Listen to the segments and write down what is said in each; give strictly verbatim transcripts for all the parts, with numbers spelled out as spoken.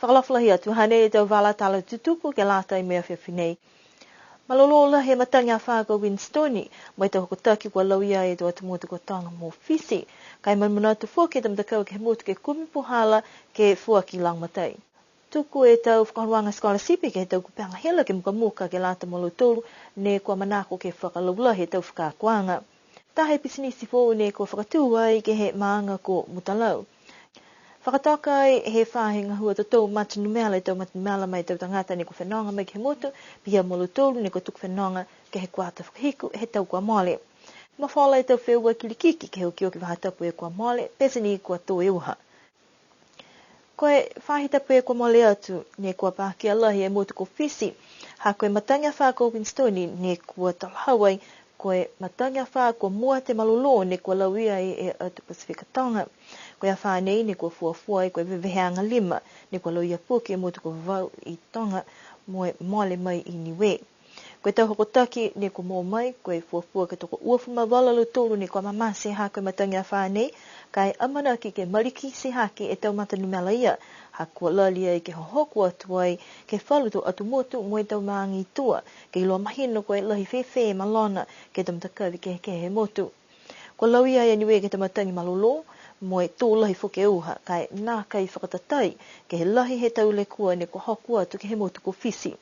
Fakaalofa lahi atu, hanei e tau vala tala tutupu ke lata mo e afiafi nei. Malolō lahi e matagi afā ko Winston, mo e tau hokotaki kua lauia e tau atu motu ko Toga mo Fisi. Ka e manamanatu foki e tau matakau ke he motu ke kumi puhala ke foaki lagomatai. Tuku e tau fakaholoaga scholarship ke he tau kupega hila ke mukamuka ke lata mo lautolu ne kua manako ke fakalaulahi e tau fakaakoaga. Taha e pisinisi foou ne kua fakatū ai ke he maaga ko Mutalau. Fakatoka ai he faahi gahua totou matanumela e tau matanumela ma e tau tagata ne kua fenoga mai ke he motu, pihia mo lautolu ne kua tuku fenoga ke he kuata fakahiku he tau kua mole. Mafola e tau feua kilikiki ke he okioki faahi tapu kua mole, pete ni kua tō e uha. Ko e faahi tapu kua mole atu, ne kua pakia lahi e motu ko Fisi, ha ko e matagi afā ko Winston, ne kua talahau ai, ko e matagi afā kua mua atu e malolō, ne kua lauia ai e atu Pasifika Toga. Ko e afā nei, ne kua fuafua ai, ko e veveheaga lima, ne kua lauia foki e motu ko Vavau i Toga, mo e mole mai i Niue. Ko e tau hokotaki ne kua moua mai, ko e fuafua ke tokoua fulu ma valu a lautolu ne kua mamate ha ko e matagi afā nei, ka e amanaki ke malikiti hake e tau matanumela ia, ha kua lali ai ke hohoko atu ai, ke he falu tau atu motu mo e tau maaga i tua, ke iloa mahino ko e lahi fēfē e malona, ke he tau matakavi kehekehe he motu. Kua lauia e Niue ke he tau matagi malolō, mo e tō lahi foki e uha, ka e nākai fakatatai, ke he lahi he tau lekua ne kua hoko atu ke he motu ko Fisi.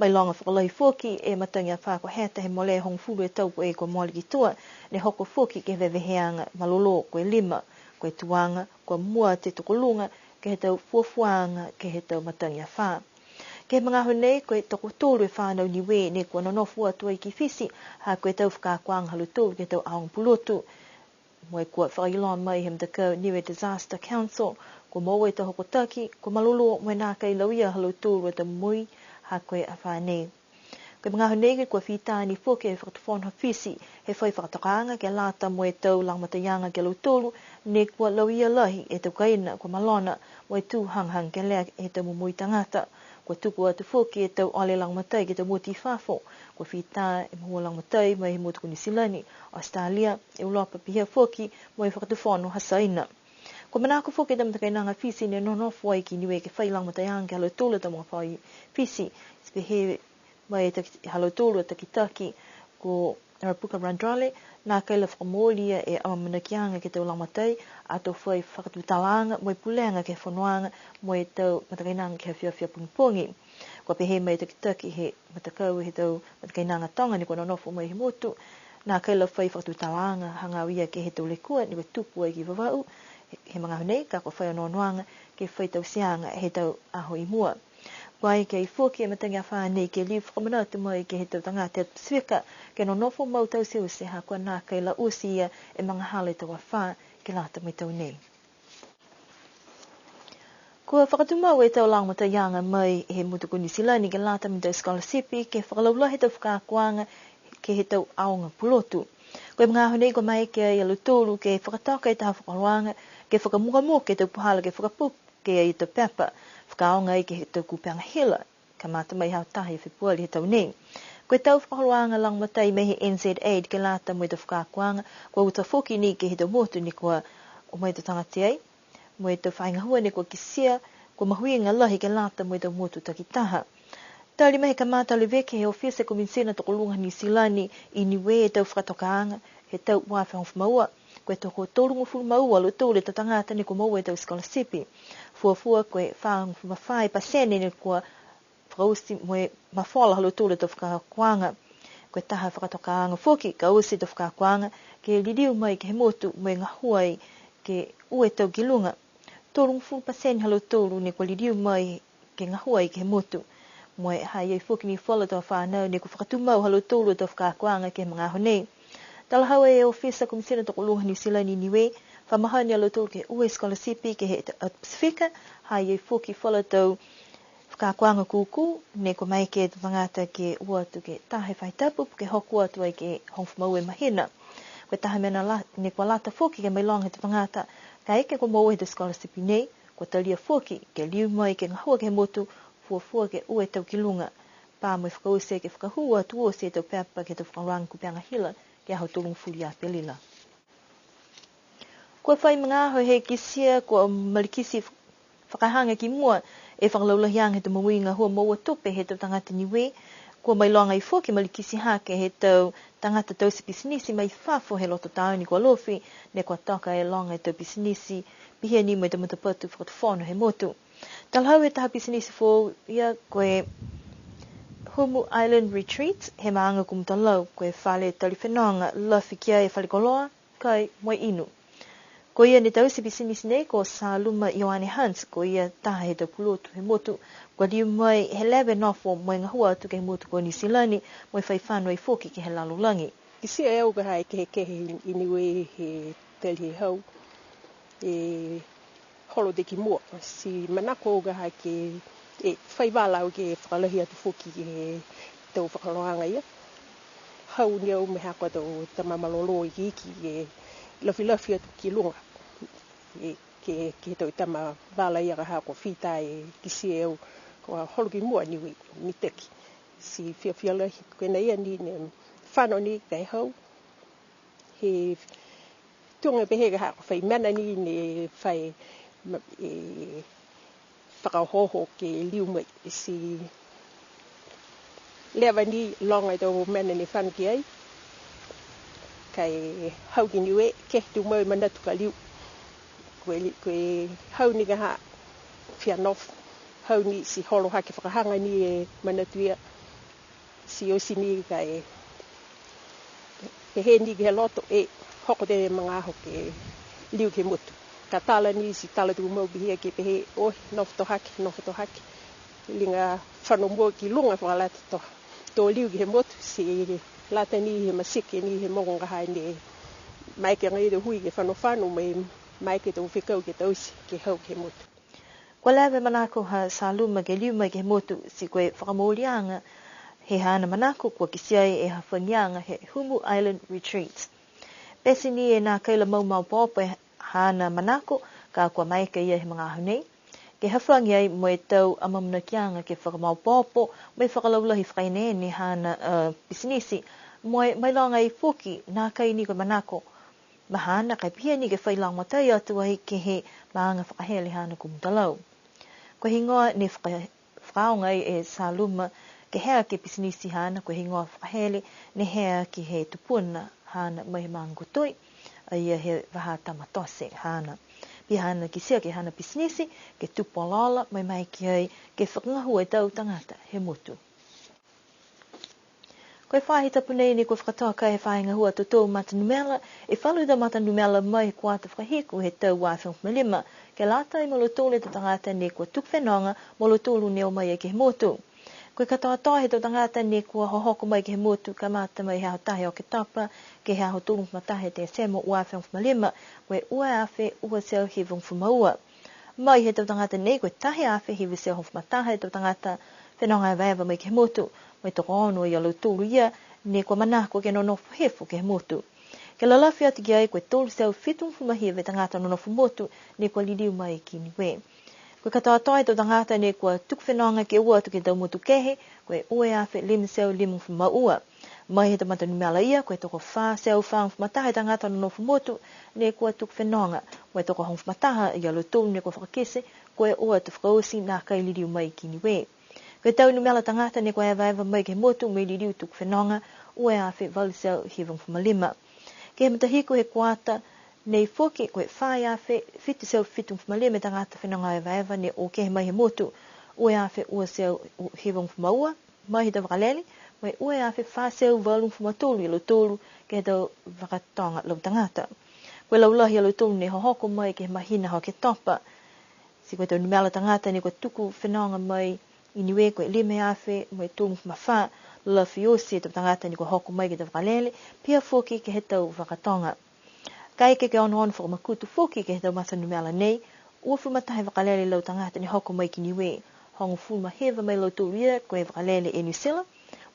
Mailoga fakalahi foki e matagi afā kua heta he mole hogofulu e tau kua mole ki tua, ne hoko foki ke he veveheaga malolō ko e lima, ko e tuaga, kua mua atu e tokoluga, ke he tau fuafuaaga, ke he tau matagi afā. Ke he magaaho nei, ko e tokotolu e fanau Niue ne kua nonofo atu ai ki Fisi, ha ko e tau fakaakoaga ha lautolu ke he tau aoga pulotu. Mo e kua fakailoa mai he matakau Niue Disaster Council, kua moua e tau hokotaki, kua malolō mo e nākai lauia ha lautolu a tau momoui, ha ko e afā nei. Ko e magaaho nei kua fita ni foki e Fakatufono ha Fisi, he fai fakatokaaga ke lata mo e tau lagomataiaga ki a lautolu, ne kua lauia lahi e tau kaina, kua malona, mo e tū hagahaga kelea he tau momoui tagata. Kua tuku atu foki e tau ole lagomatai ke he tau motu i fafo, kua fita e moua lagomatai mai he motu ko Niu Silani, Australia, Europa pihia foki mo e Fakatufono ha Saina. Kua manako foki e tau matakainaga Fisi ne nonofo ai ki Niue ke fai lagomataiaga ke he ha lautolu a tau magafaoa i Fisi, ti pehē mai e taki-, ha lautolu a takitaki ko Rapuka Randrole, nākai la fakamooli e amaamanakiaga ke he tau lagomatai, ato fai fakatutalaaga mo e pulega ke he fonoaga mo e tau matakainaga ke he afiafi pogipogi. Kua pehē mai e takitaki he matakau he tau matakainaga Toga ne kua nonofo mai he motu, nākai la fai fakatutalaaga hagaao ia ke he tau lekua ne kua tupu ai ki Vavau he, he magaaho nei, ka kua fai onoonoaga ke fai tauteaga he tau aho i mua. Kua eke ai foki e matagi afā nei ke liu fakamanatu mai ke he tau tagata he Pasifika, ke nonofo mau tauteute ha kua nākai la oti ia e magahala e tau afā ke lata mo e tau nei. Kua fakatumau e tau lagomataiaga mai he motu ko Niu Silani ke lata mo e tau scholarship ke fakalaulahi e tau fakaakoaga ke he tau aoga pulotu. Ko e magaaho nei kua maeke ai a lautolu ke fakatoka e taha fakaholoaga ke fakamukamuka e tau puhala ke fakapuke ai e tau pepa, fakaaoga ai ke he tau kupega hila, kamata mai he aho taha ia Fepuali he tau nei. Ko e tau fakaholoaga lagomatai mai he N Z Aid ke lata mo e tau fakaakoaga, kua uta foki ni ke he tau motu ne kua o mai e tau tagata ai, mo e tau faahi gahua ne kua kitia, kua mahuiga lahi ke lata mo e tau motu takitaha. Tali mai he kamata leveki he ofisa Komisina Tokoluga Niu Silani i Niue e tau fakatokaaga, he tau ua afe hogofulu ma ua, ko e tokotolugofulu ma ua a lautolu e tau tagata ne kua moua e tau scholarship. Fuafua ko e fāgofulu ma fā e pasene ne kua fakaoti mo e mafola ha lautolu e tau fakaakoaga. Ko e taha fakatokaaga foki, ka oti e tau fakaakoaga, ke liliu mai ke he motu mo e gahua ai ke ua e tau ki luga. Tolugofulu pasene ha lautolu ne kua liliu mai ke gahua ai ke he motu. Mo e ha i ai foki ni falu tau fānau ne kua fakatumau ha lautolu a tau fakaakoaga ke he magaaho nei. Talahau e ofisa Komisina Tokoluga Niu Silani i Niue, fa mahani a lautolu ke ua e scholarship ke he Pasifika, ha i ai foki falu tau fakaakoaga kūkū, ne kua maeke e tau tagata ke o atu ke taha e faahi tapu, ke hoko atu ai ke hogofulu ma ua e mahina. Ko e taha mena la, ne kua lata foki ke mailoga he tau tagata, kaeke kua moua e tau scholarship nei, kua talia foki, ke liu mai ke gahua ke he motu, fuafua ke ua e tau ki luga. Pā mo e fakaoti ke fakahū atu oti e tau pepa ke he tau fakaholoaga kupega hila, ke he aho tolugofulu ia Apelila. Kua fai magaaho he kitia kua malikiti Fakahaga ki mua e fakalaulahiaga he tau momoui gahua moua tupe he tau tagata Niue, kua mailoga ai foki malikiti hake he tau tagata taute pisinisi mai fafo he loto taone ko Alofi, ne kua toka e loga e tau pisinisi, pihia ni mo e tau matapatu fakatufono he motu. Talahau he taha pisinisi foou ia ko e Humu Island Retreat, he maaga ko Mutalau, ko e fale tali fenoga lafi ki ai e fale koloa, kai mo e inu. Ko ia ne taute pisinisi nei ko Saluma Ioane Hunt, ko ia taha he tau pulotu he motu, kua liu mai he leva e nofo mo e gahua atu ke he motu ko Niu Silani, mo e fai fano ai foki ke he lalolagi. Kitia e au ka ha e kehekehe i Niue he tali he hau, e holo atu ki mua. Ti manako au ka ha ke, e fai vala au ke fakalahi atu foki ke he tau fakaholoaga ia. Hau ni au mo e haaku a tau tama malolō ikiiki ke lafilafi atu ki luga. E, ke, ke he tau tama vala ia ka ha kua fita e kitia e au, kua holo ki mua Niue, mitaki. Ti fiafia lahi, ko e nā ia ni ne fano ni ka e hau. He tuga pehē ka ha kua fai mena ni ne fai ma-, e, fakaohooho ke liu mai. Ti leva ni loga e tau mena ne fano ki ai. Ka e hau ki Niue, ke tumau e manatu ka liu. Ko e li-, ko e hau ni ka ha fia nofo. Hau ni ti holo hake fakahaga ni e manatu ia. Ti oti ni ka e pehē ni ke he loto e hoko atu e magaaho ke liu ke he motu. Ka tala ni ti tala tumau pihia ke pehē, oi, nofo to hake, nofo to hake. Liga fano mua ki luga fakalata to, to liu ke he motu, ti lata ni he matike ni he mogo ka ha ne maeke agaia e hui ke fanofano, mo e maeke e tau fekau ke taute ke hau ke he motu. Kua leva e manako ha Saluma ke liu mai ke he motu, ti ko e fakamooliaga he haana manako kua kitia ai e hafagiaga he Humu Island Retreat. Pete ni e nākai la mau maopoopo e haana manako, ka kua maeke ia he magaaho nei ke hafagi ai mo e tau amaamanakiaga ke fakamaopoopo, mo e fakalaulahi fakaeneene haana, a, pisinisi, mo e mailoga ai foki, nākai ni ko e manako ma haana, ka e pihia ni ke fai lagomatai atu ai ke he maaga fakahele haana ko Mutalau. Ko e heigoa ne faka-, fakaaoga ai e Saluma ke hea ke pisinisi haana, ko e heigoa fakahele ne hea ke he tupuna haana mai he maaga ko Toi, a ia he vahā tama tote haana. Pihia haana kitia ke he haana pisinisi, ke tupu olaola, mo e maeke ai ke fakagahua e tau tagata he motu. Ko e faahi tapu nei ne kua fakatoka he faahi gahua totou matanumela, e falu tau matanumela mai he kuata fakahiku he tau ua afe hogofulu ma lima, ke lata mo lautolu e tau tagata ne kua tuku fenoga mo lautolu ne o mai ai ke he motu. Ko e katoatoa he tau tagata ne kua hohoko mai ke he motu, kamata mai he aho taha Oketopa, ke he aho tolugofulu ma taha Tesema ua afe hogofulu ma lima, ko e ua e afe ua e teau hivagofulu ma ua. Mai he tau tagata nei, ko e taha e afe hiva e teau hogofulu ma taha e tau tagata fenoga evaeva mai ke he motu, mo e tokoono ia lautolu ia ne kua manako ke nonofo hifo ke he motu. Ke lalafi atu ki ai, ko e tolu e teau fitugofulu ma hiva e tagata nonofo motu ne kua liliu mai ki Niue. Ko e katoatoa he tau tagata ne kua tuku fenoga ke o atu ke he tau motu kehe, ko e ua e afe lima e teau limagofulu ma ua. Mai he tau matanumela ia, ko e tokofā e teau fāgofulu ma taha e tagata nonofo motu ne kua tuku fenoga, mo e tokohogofulu ma taha ia lautolu ne kua fakakite, ko e o atu fakaoti nākai liliu mai ki Niue. Ko e tau numela tagata ne kua evaeva mai ke he motu mo e liliu tuku fenoga, ua e afe valu e teau hivagofulu ma lima. Ke he matahiku he kuata nei foki, ko e fā e afe fitu e teau fitugofulu ma lima e tagata fenoga evaeva ne o kehe mai he motu, ua e afe ua e teau hivagofulu ma ua, mai he tau vakalele, mo e ua e afe fā e teau valugofulu ma tolu ia lautolu ke he tau vakatoga lau tagata. Ko e laulahi ia lautolu ne hohoko mai ke he mahina Oketopa. Ti ko e tau numela tagata ne kua tuku fenoga mai i Niue ko e lima e afe mo e tolugofulu ma fā, lafi oti e tau tagata ne kua hoko mai ke he tau vakalele, pihia foki ke he tau vakatoga. Kaeke ke onoono fakamakutu foki ke he tau matanumela nei, uafulu ma taha e vakalele lau tagata ne hoko mai ki Niue, hogofulu ma hiva mai lautolu ia ko e vakalele Air New Zealand,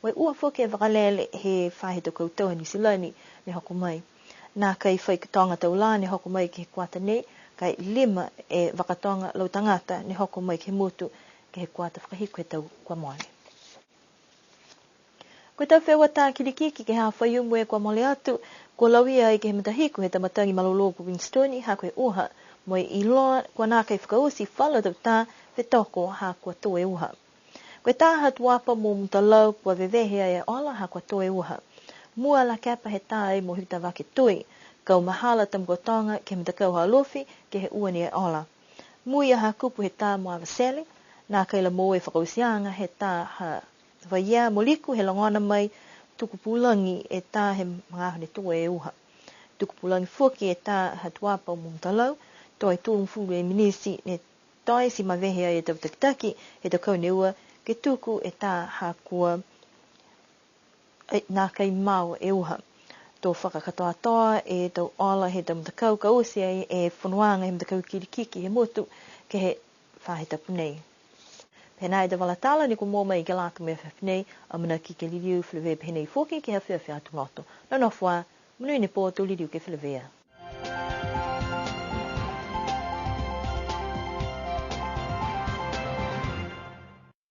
mo e ua foki e vakalele he faahi tau kautau ha Niu Silani ne hoko mai. Nākai fai toga tau lā ne hoko mai ke he kuata nei, ka e lima e vakatoga lau tagata ne hoko mai ke he motu ke he kuata fakahiku he tau kua mole. Ko e tau feua tā kilikiki ke he aho Faiumu kua mole atu, kua lauia ai ke he matahiku he tau matagi malolō ko Winston, ha ko e uha Mo e iloa kua nākai fakaoti falu a tau tā fetoko ha kua tō e uha. Ko e tā ha Tuapa mo Mutalau kua vevehe e ola ha kua tō e uha. Mua la kepa he tā ai mo Hikutavake Tui, kaumahala Tamakautoga ke he matakau ha Alofi ke he ua ni e ola. Mui a Hakupu he tā mo Avatele, nākai la moua e fakaotiaga he tā ha Vaiea mo Liku he logona mai Tukupulagi e tā he magaaho ne tō e uha. Tukupulagi foki e tā ha Tuapa mo Mutalau, to e tolugofulu e minisi ne toe ti mavehe ai e tau takitaki he tau kau ne ua ke tuku e tā ha kua e, nākai mau e uha. To fakakatoatoa e tau ola he tau matakau ka oti ai e fonoaga he matakau kilikiki he motu ke he faahi tapu nei. Pehē nā e tau vala tala ne kua moua mai ke lata mo e afiafi nei, amanaki ke liliu feleveia pehē nei foki ke he afiafi Aho Tuloto. Nonofo ā, monuina e pō, to liliu ke feleveia.